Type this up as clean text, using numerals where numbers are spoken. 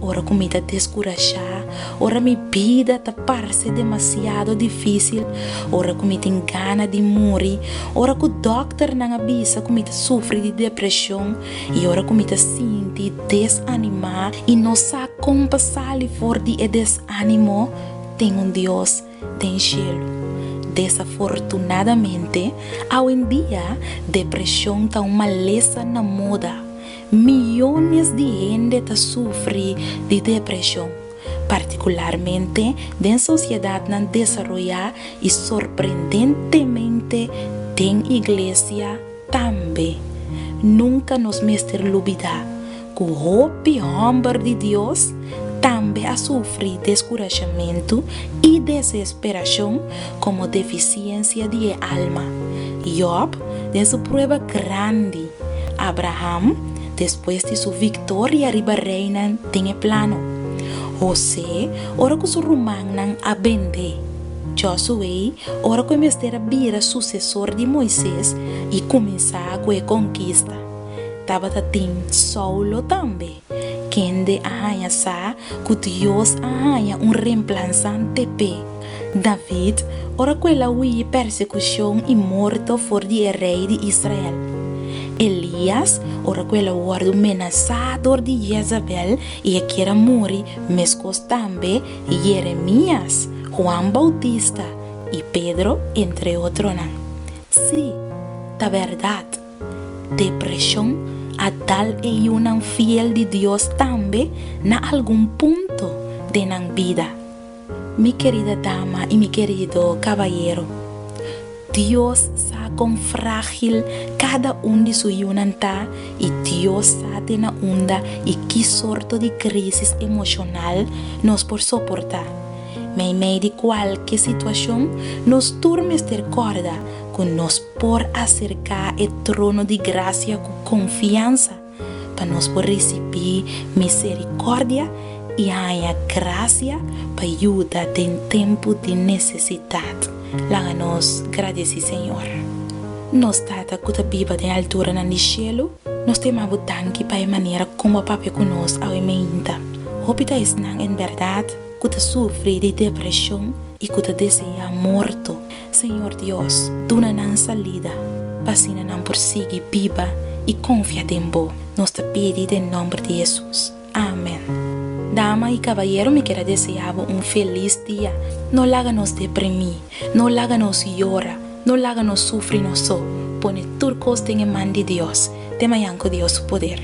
Ora ku mi ta deskurashá, ora mi bida ta parse demasiado difísil, ora ku mi tin gana di muri, ora ku dòkternan a bisa ku mi ta sufri di depreshon i ora ku mi ta sinti desanimá i no sa kon pa sali for di e desánimo, tin un Dios den shelu. Desafortunadamente, awendia depreshon ta un malesa na moda. Miyones di hende ta sufri di depreshon, partikularmente den sosiedatnan desaroyá i sorprendentemente den iglesia tambe. Nunka nos mester lubidá ku hopi hòmber di Dios tambe a sufri deskurashamentu i desesperashon komo defisiensia di e alma. Yòb, den su prueba grandi, Abraham, despues di su viktoria riba reinan den e plano. Hosé, ora ku su rumannan a bend'é. Josué, ora ku e mester a bira susesor di Moises i kuminsá ku e konkista. Tabata tin Saulo tambe, kende a haña sa ku Dios a haña un remplansante p'e. David, ora ku el a hui persekushon i morto for di e rei di Israel. Elias, ora ku el a wòrdu menasá dor di Jezabel i e kier a muri, meskos tambe Jeremias, Juan Boutista i Pedro, entre otronan. Sí, ta bèrdat. Depreshon a dal e yunan fiel di Dios tambe na algun punto den nan bida. Mi kerida dama i mi kerido kabayero, Dios sa kon frágil kada un di su yunan ta i Dios sa te na unda i ki sorto di krísis emoshonal nos por soportá. Meimei di kualke situashon, nos tur mester kòrda ku nos por aserká e trono di grasia ku konfiansa pa nos por risibí miserikòrdia i haña grasia pa yuda den tempu di nesesidat. Laga nos gradisí Señor. Nos Tata ku ta biba den alturanan di shelu, nos ta yama Bo danki pa e manera kon Bo a papia ku nos awe meinta. Hopi ta esnan en bèrdat ku ta sufri di depreshon i ku ta deseá morto. Señor Dios, duna nan salida, pa asina nan por sigui biba i konfia den Bo. Nos ta pidi den nòmber di Hesus. Amen. Dama i kabayero mi kier a deseá bo un felis dia. No laga nos deprimí, no laga nos yora, no laga nos sufri nos so. Pone tur kos den e man di Dios. Te mañan ku Dios su poder.